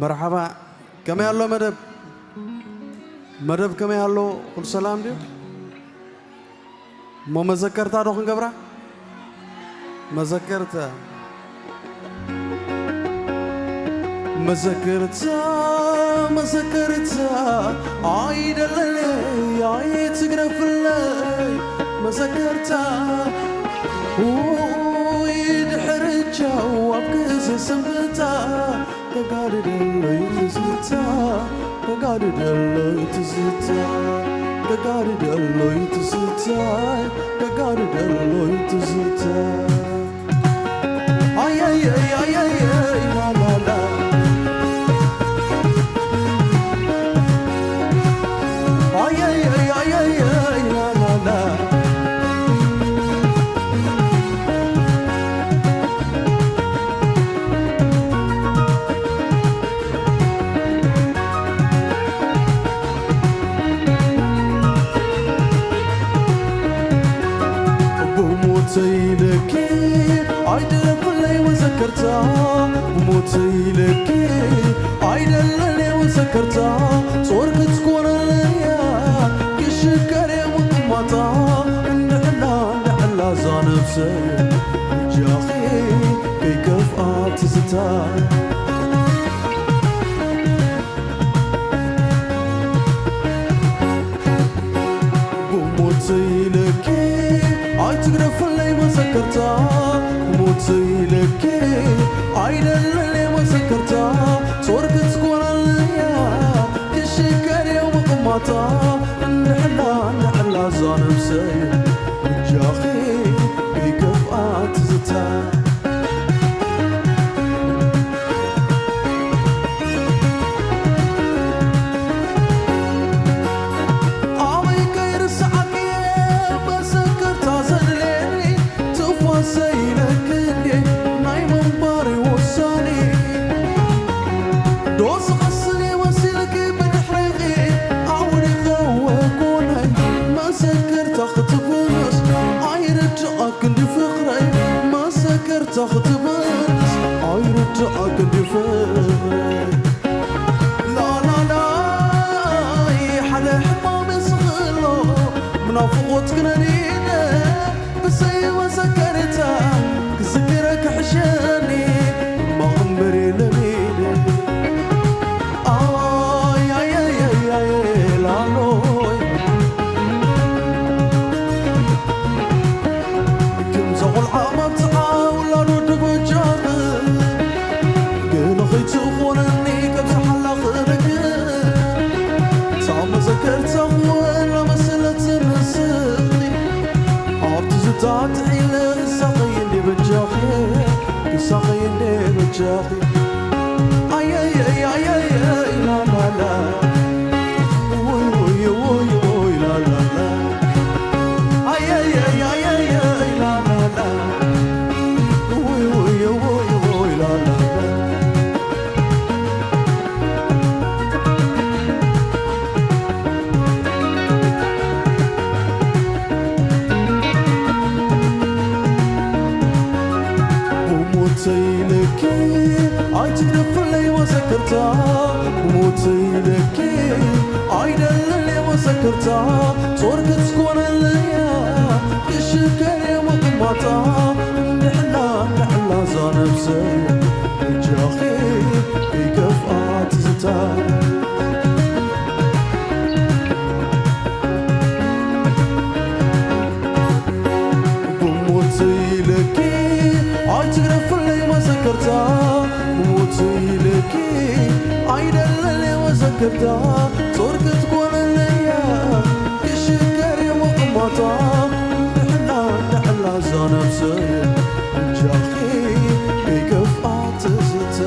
መርሓባ። ከመይ ኣሎ መደብ? መደብ ከመይ ኣሎ? ኩሉ ሰላም ድዩ? እሞ መዘከርታ ዶ ክንገብራ? መዘከርታ፣ መዘከርታ፣ መዘከርታ፣ ኣይደለለይ፣ ኣይትግረፍለይ፣ መዘከርታ፣ ውይ፣ ድሕሪ ቻው ኣብ ግዜ ሰንብታ፣ ተጋድደለይ ትዝታ፣ ተጋድደለይ ትዝታ፣ ተጋድደለይ ትዝታ፣ ተጋድደለይ ትዝታ። ኣየየይ ኣየየይ ላላላ። ኣየየይ ኣየየይ ላላላ። ብሞተይ ኢለኪ ኣይትለፍለይ መዘከርታ፣ ብሞተይ ኢለኪ ኣይደለለይ መዘከርታ፣ ጾር ክትኮነለያ ክሽከር የምጥማታ፣ እንድዕላ እንድዕላ ዛ ነብሰይ እጃኺ ከይከፍኣ ትዝታ። ብሞተይ ኢለኪ ኣይትግረፍለይ መዘከርታ፣ ብሞተይ ኢለኪ ኣይደለለይ መዘከርታ፣ ጾር ክትኮነለያ ክሽከር የምጥማታ፣ እንድዕላ እንድዕላ ዛ ነብሰይ እጃኺ ከይከፍኣ ትዝታ። ኣበይ ከይርስዓኪ መዘከርታ ዘድልየኒ፣ ትፋሰይ ኢለኪ እንድየ ናይ ምንባረይ ውሳኔ። ዶ ዝቐስን እየ መሲልኪ ብድሕሬኺ ኣውሪቐ ወጎነይ፣ መዘከርታ ክትብልስ ኣይርድኣክን ድዩ ፍቕረይ፣ መዘከርታ ክትብልስ ኣይርድኣክን ድዩ ፍቕረይ። ላላላይ ሓደ ሕማም የስኽሎ ብናፍቖት ክነኒነ ብዘይ መዘከርታ ክዝክረ ክሕሸኒ እምበር ለሚደ። ኣይ ኣይ ኣይ ኣይ ኣይ ላሎይ ከምዛ ቆልዓ መብጽዓ ውላዱ ድበጃኺ ገለ ከይትኾነኒ ከብዝሓላ ክነግር እታ መዘከርታ ክወላ መሰለትን ስእሊ ኣብቲ ዝታትዒለ ክሳቐይ እንዲ በጃኺ ክሳቐይ እንዲ በጃኺ ኣየየይ ኣየየይ ላላላ ውይ ውይ ውይ ውይ ላላላ ኣየየይ ኣየየይ ላላላ ውይ ውይ ውይ ውይ ላላላ ብሞተይ ኢለኪ ኣይትግደፍለይ መዘከርታ ብሞተይ ኢለኪ ኣይደለለይ መዘከርታ ጾር ክትኮነለያ ክሽከር የመቕማታ እንድሕላ እንድሕላ ዛ ነብሰይ እጃኺ ከይከፍኣ ትዝታ ብሞት ኢለኪ ኣይትግረፍለይ መዘከርታ ብሞት ኢለኪ ኣይደለለይ መዘከርታ ጾር ክትኮነለያ ክሽከር የመቕማታ እንድሕላ እንድሕላ ዛ ነብሰይ እጃኺ ከይከፍኣ ትዝታ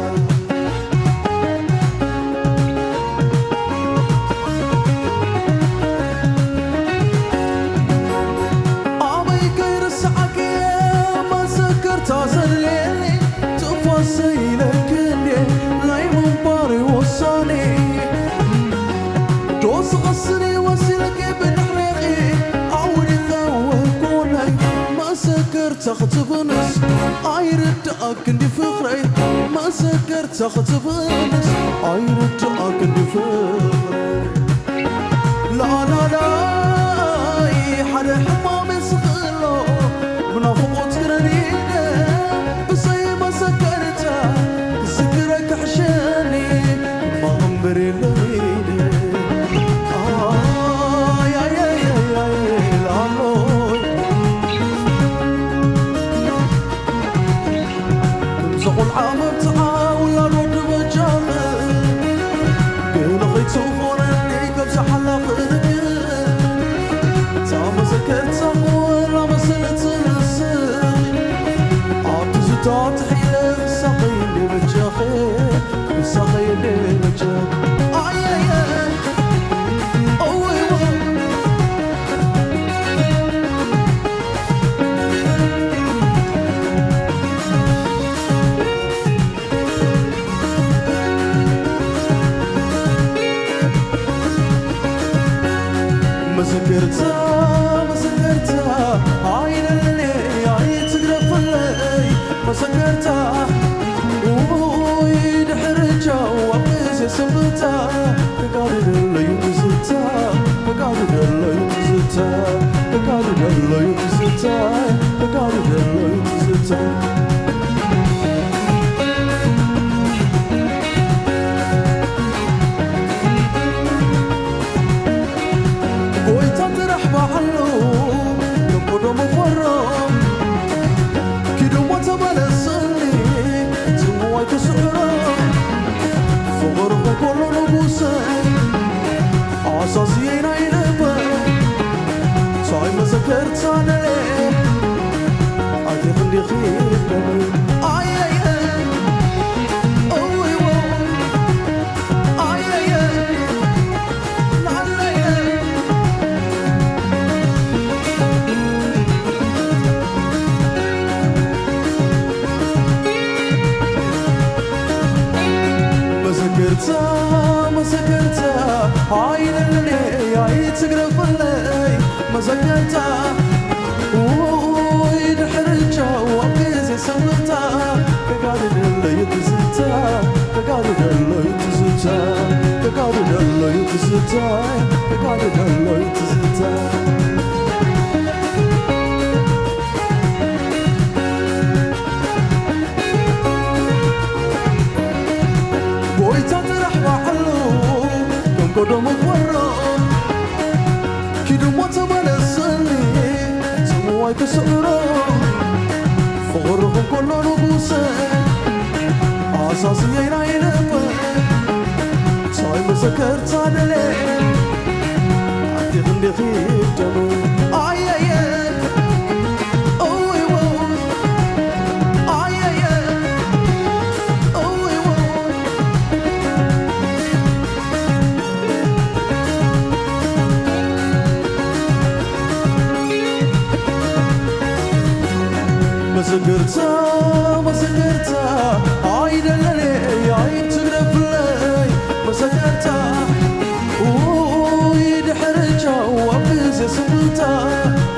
ኣበይ ከይርስዓኪ መዘከርታ ዘድልየኒ ትፋሰይ ኢለኪ እንዴ ናይ ምንባሪ ውሳኔ ዶ ዝቐስኒ ወሲለኪ ብድሕሬኺ ኣውሪቐ ወጎነይ መዘከርታ ክትብንስ ኣይርድኣክ እንዲ ፍቕረይ ሰገርታ ክትብልስ ኣይርድኣክን ፍቕሪ። ላላላይ ሓደ ሕማም የስኽሎ ብናፍቖት ክረዲነ ብዘይ መሰከርታ ክዝክረኪ ሕሸኒ እማ እምበር የለኒ። ኣይ፣ ኣይ፣ ኣይ፣ ኣይ፣ ኣይ፣ ላሎይ። ከምዚ ቆልዓ መብጽዓ ውላድ ወዲ በጃኺ፣ ገለ ከይትኾነኒ ካብዛ ሓላኺ ርግእ። እታ መዘከርታ ክወላ መሰለቲ ንስኺ፣ ኣብ ትዝታ ጥሒለ ክሳቐየኒ በጃኺ፣ ክሳቐየኒ በጃኺ። ኣየየ፣ እውይ፣ እውይ። መዘከርታ፣ መዘከርታ፣ ኣይደለለይ፣ ኣይትግረፍለይ፣ መዘከርታ። ውይ፣ ድሕሪ ጃው ኣብ ግዜ ስምታ፣ ተጋድደለዩ ትዝታ፣ ተጋድደለዩ ትዝታ፣ ተጋድደለዩ ትዝታ፣ ተጋድደለዩ ትዝታ። ጎይታ ጥራሕ ባዕሉ፣ ገንቦ ደሙ ፈሮ፣ ኪዱ እሞ ተመለሰኒ፣ ጽምዋይ ክስዕሮ፣ ፍቕርኹም ከሎ ንጉሰ፣ ኣሳስየይ ናይ ልበ፣ ሳይ መዘከርታ ደለ፣ ኣቲ ክንዲኺ ደለ፣ ኣየየ፣ እውይ፣ እውይ፣ ኣየየ፣ ናለየ። መዘከርታ፣ መዘከርታ፣ ኣይለለይ፣ ኣይትግረፈለይ፣ መዘከርታ። ውይ፣ ድሕሪ ቻው ኣብ ግዜ ሰምታ፣ ተጋድደለይ ትዝታ፣ ተጋድደለይ ትዝታ፣ ተጋድደለይ ትዝታ፣ ተጋድደለይ ትዝታ። ጎይታ ጥራሕ ባዕሉ ከም ቀደሙ ክወሮ፣ ኪዱ እሞ ተመለሰኒ፣ ጽምዋይ ክስዕሮ። ፍቕርኹም ከሎ ንጉሰ፣ ኣሳስየይ ናይ ልበ፣ ሳይ መዘከርታ ደለ፣ ኣቲ ክንዲኺ ደሙ። ኣየየ፣ እውይ፣ እውይ፣ ኣየየ፣ እውይ፣ እውይ። መዘከርታ፣ መዘከርታ፣ ኣይደለለይ፣ ኣይትግረፍለይ፣ መዘከርታ። ውይ፣ ድሕሪ ቻው ኣብ ግዜ ስምታ፣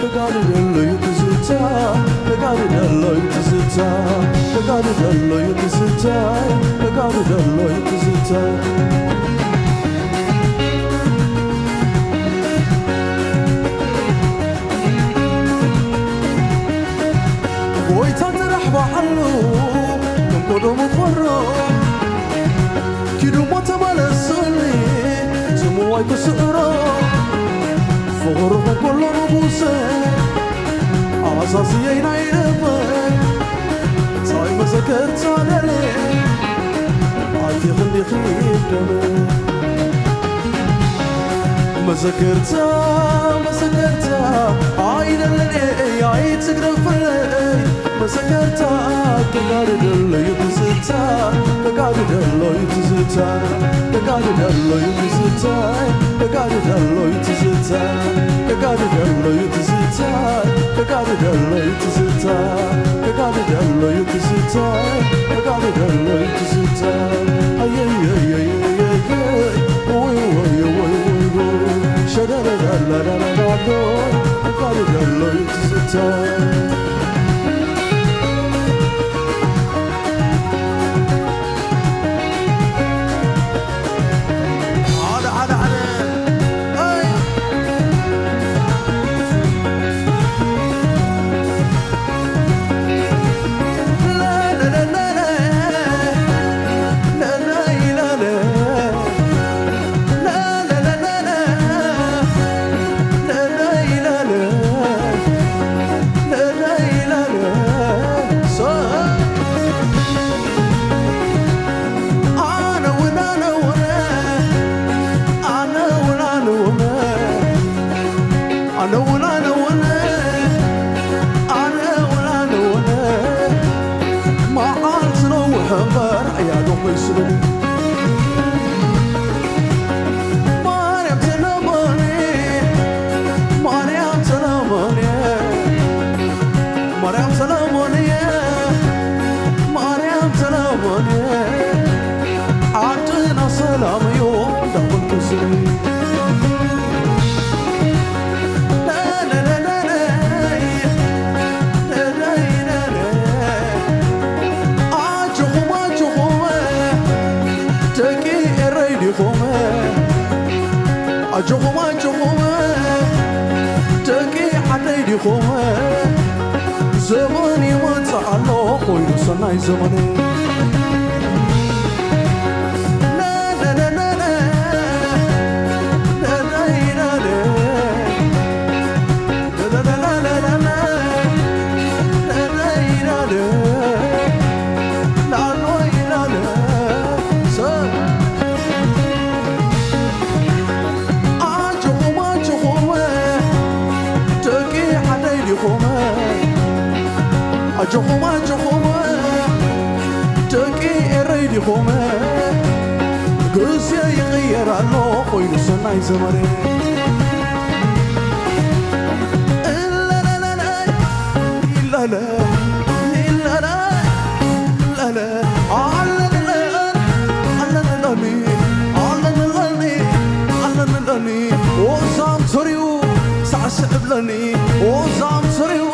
ተጋድደለዩ ትዝታ፣ ተጋድደለዩ ትዝታ፣ ተጋድደለዩ ትዝታ፣ ተጋድደለዩ ትዝታ። ጎይታ ጥራሕ ባዕሉ ከም ቀደሙ ክወሮ፣ ኪዱ እሞ ተመለሰኒ፣ ጽምዋይ ክስዕሮ። ፍቕርኹም ከሎ ንጉሰ፣ ኣሳስየይ ናይ ልበ፣ ሳይ መዘከርታ ደለ፣ ኣቲ ክንዲኺ ደመ። መዘከርታ፣ መዘከርታ፣ ኣይደለለይ፣ ኣይትግረፍለይ፣ መዘከርታ፣ ተጋድደለዩ ትዝታ፣ ተጋድደለዩ ትዝታ፣ ተጋድደለዩ ትዝታ፣ ተጋድደለዩ ትዝታ፣ ተጋድደለዩ ትዝታ፣ ተጋድደለዩ ትዝታ፣ ተጋድደለዩ ትዝታ፣ ተጋድደለዩ ትዝታ። ኣየየየየየ፣ ወይ ወይ ወይ ወይ ወይ፣ ሸደረዳላላላሎ፣ ተጋድደለዩ ትዝታ። ሰላም እዩ እንዳበልኩ ስረይ። ኣጆኹም ኣጆኹም ደቂ ኤረይ ዲኹም? ኣጆኹም ኣጆኹም ደቂ ዓደይ ዲኹም? ዘመን ይመጽእ ኣሎ ኮይኑ ሰናይ ዘመን። ኣጆኹም ኣጆኹም ደቂ ዓደይ ዲኹም? ኣጆኹም ኣጆኹም ደቂ ኤረይ ዲኹም? ግዜ ይቕየር ኣሎ ኮይኑ ሰናይ ዘመን። እለለለለ፣ ኢለለ፣ ኢለለ፣ ኢለለ፣ ኣለንለን፣ ኣለንለኒ፣ ኣለንለኒ፣ ኣለንለኒ። ወዛም ትሪኡ ሳዕስዕ ብለኒ፣ ወዛም ትሪኡ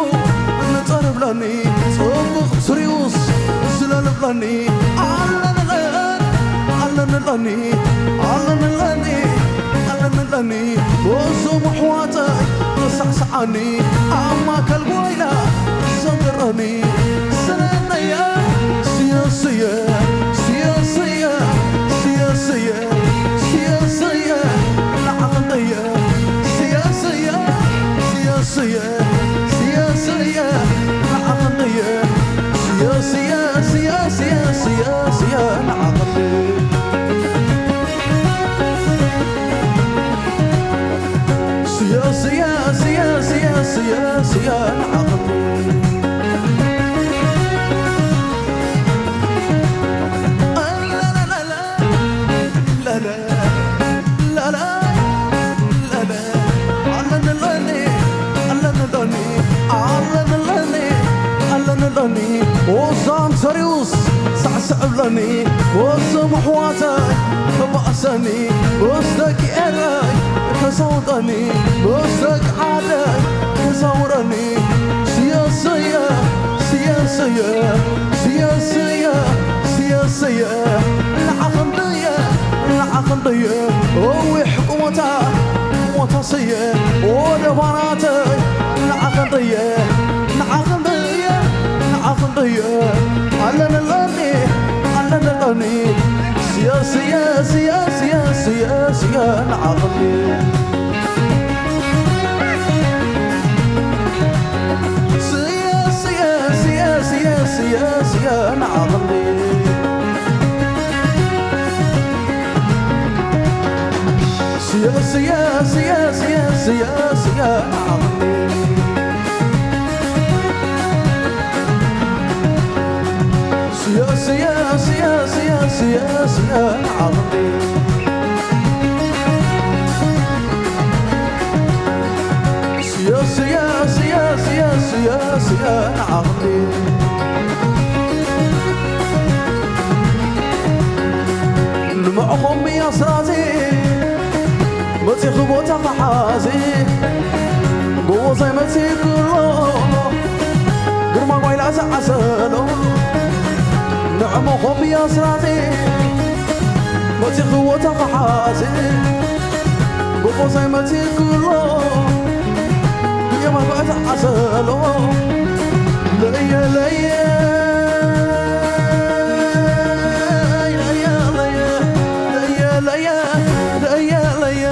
ንጠር ብለኒ፣ ጽቡቕ ትሪኡስ ዝለል ብለኒ። ኣለንለን፣ ኣለንለኒ፣ ኣለንለኒ፣ ኣለንለኒ። ወዞም ኣሕዋተይ ተሳዕስዓኒ፣ ኣብ ማእከል ጓይላ ዘንጥረኒ። ስነነየ፣ ስየ፣ ስየ፣ ስየ፣ ስየ፣ ንዓኽንደየ። ስየ፣ ስየ፣ ስየ፣ ስየ፣ ስየ፣ ስየ፣ ንዓኽንደየ። ስየ፣ ስየ፣ ስየ፣ ስየ፣ ስየ፣ ስየ፣ ንዓኽንደየ። ስየ፣ ስየ፣ ስየ፣ ስየ፣ ስየ፣ ስየ፣ ንዓኽንደየ። ኣለኒ፣ ወዛም ሰሪውስ ሳዕስዕ ብለኒ፣ ወዞም ኣሕዋተይ ከባእሰኒ፣ ምስ ደቂ ኤረይ ከሳውጠኒ፣ ምስ ደቂ ዓደይ ከሳውረኒ። ስየ፣ ስየ፣ ስየ፣ ስየ፣ ስየ፣ ስየ፣ ስየ፣ ስየ፣ ንዓኽንደየ፣ ንዓኽንደየ፣ እዊሕ ቁሞታ፣ ቁሞታ ስየ፣ ወደ ባናተይ፣ ንዓኽንደየ፣ ንዓኽንደየ፣ ንዓኽንደየ፣ ኣለንለኒ፣ ኣለንለኒ፣ ስየ፣ ስየ፣ ስየ፣ ስየ፣ ስየ፣ ስየ፣ ንዓኽንደየ። ስየ፣ ስየ፣ ስየ፣ ስየ፣ ስየ፣ ስየ፣ ንዓቕሊ። ስየ፣ ስየ፣ ስየ፣ ስየ፣ ስየ፣ ስየ፣ ንዓቕሊ። ስየ፣ ስየ፣ ስየ፣ ስየ፣ ስየ፣ ስየ፣ ንዓቕሊ። ስየ፣ ስየ፣ ስየ፣ ስየ፣ ስየ፣ ስየ፣ ንዓቕሊ። ንመዕኾም ኣስራዚ መጺኺ ቦታ ክሓዚ፣ ጎቦ ዘይመጺ ክሎ፣ ግርማ ጓይላ ዝዓሰሎ፣ ንዕመኾም ኣስራዚ መጺኺ ቦታ ክሓዚ፣ ጎቦ ዘይመጺ ክሎ፣ ብየማን ባእታ ዓሰሎ፣ ለየ፣ ለየ፣ ለየ፣ ለየ፣ ለየ፣ ለየ፣ ለየ፣ ለየ፣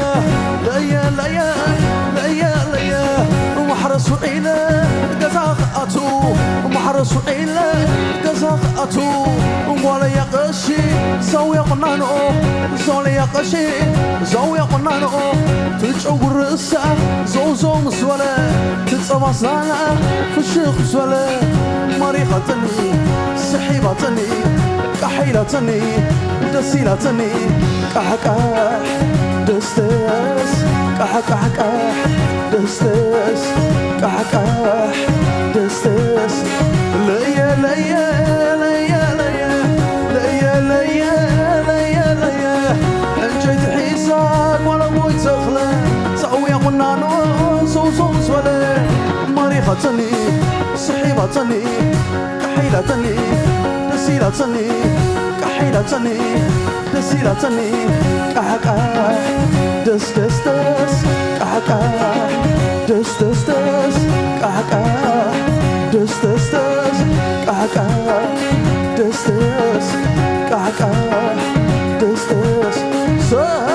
ለየ፣ ለየ፣ ለየ፣ ለየ፣ ማሕረስ ውዒለ ገዛ ክኣቱ፣ ማሕረስ ውዒለ ገዛ ክኣቱ፣ እንጓለያ ቀሺ፣ ሰው የቁናኖ፣ ሰው የቀሺ፣ ሰው የቁናኖ፣ ትጨጉር ርእሳ፣ ዘው ዘው ምስ በለ፣ ትጸባሳና፣ ፍሽኽ ምስ በለ፣ ማሪኻትኒ፣ ስሒባትኒ፣ ቃሕ ኢላትኒ፣ ደስ ኢላትኒ፣ ቃሕ ቃሕ፣ ደስ ደስ፣ ቃሕ ቃሕ ቃሕ፣ ደስ ደስ፣ ቃሕ ቃሕ፣ ደስ ደስ፣ ለየ ለየ፣ ለየ ለየ፣ ለየ ለየ፣ ለየ ለየ፣ ሶስ በለ ማሪኻትኒ፣ ስሒባትኒ፣ ቃሕ ኢላትኒ፣ ደስ ኢላትኒ፣ ቃሕ ኢላትኒ፣ ደስ ኢላትኒ፣ ቃሕ ቃሕ፣ ደስ ደስ ደስ፣ ቃሕ ቃሕ፣ ደስ ደስ ደስ፣ ቃሕ ቃሕ፣ ደስ ደስ ደስ፣ ቃሕ ቃሕ፣ ደስ ደስ፣ ቃሕ ቃሕ፣ ደስ ደስ፣ ሰይ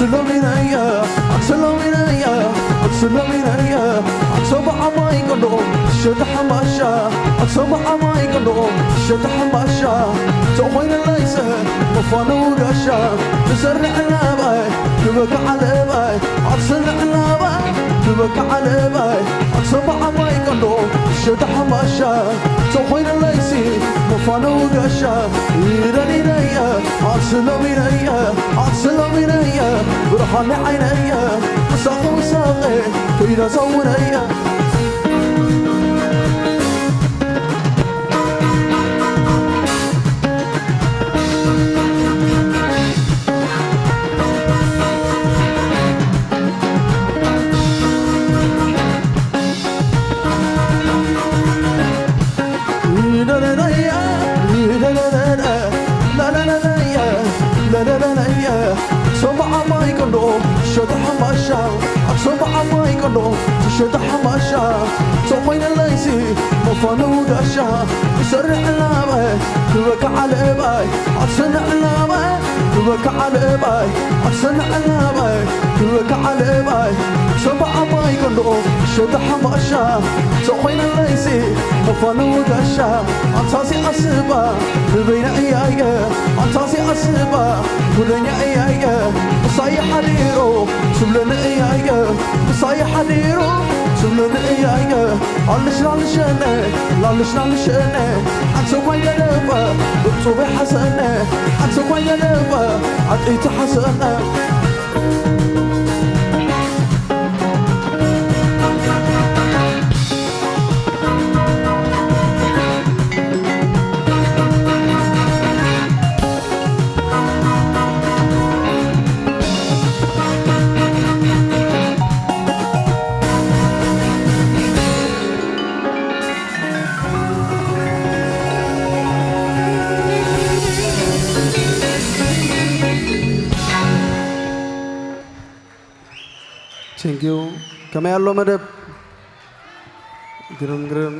ሸተ ሓምባሻ ኣክሰማ ዓማይ ቀንዶኦም ሸተ ሓምባሻ ኣክሰማ ዓማይ ቀንዶኦም ሸተ ሓምባሻ ተኾይነላይሰ መፋነዊ ጋሻ ትሰርዕ ዕላባይ ትበካ ዓለባይ ኣክሰና ዕላባይ ትበካ ዓለባይ ኣክሰማ ዓማይ ቀንዶኦም ሸተ ሓምባሻ ተኾይነላይሲ መፋነዊ ጋሻ ኢደሊነየ ኣክስሎሚነየ ኣክስሎሚነየ ብርሃነ ዓይነየ ምሳኹ ምሳኸ ከይዳ ሰውነየ ሰማዓ ማይ ቀንዶ ሸተ ሓምባሻ ኣክሰማ ዓማይ ቀንዶ ሸተ ሓምባሻ ተኾይነለይሲ መፋነዊ ጋሻ ትሰርዕ ዕላባይ ትበካ ዓለባይ ኣክሰና ዕላባይ ትበካ ዓለባይ ኣክሰና ዕላባይ ትበካ ዓለባይ ሰማዓ ማይ ቀንዶ ሸተ ሓምባሻ ተኾይነለይሲ መፋነዊ ጋሻ ኣንታሲ ኣስባ ንበይና እያየ ኣንታሲ ኣስባ ጉደኛ እያየ ምሳየ ሓዲሩ ትብለኒ እያየ ምሳየ ሓዲሩ ትብለኒ እያየ ኣልሽ ላልሸነ ላልሽ ላልሸነ ሓንቲ ኳይ ገደፈ ብርጹበ ሓሰነ ሓንቲ ኳይ ገደፈ ዓጢቲ ሓሰነ ቴንኪዩ። ከመይ ኣሎ መደብ? ግርም ግርም።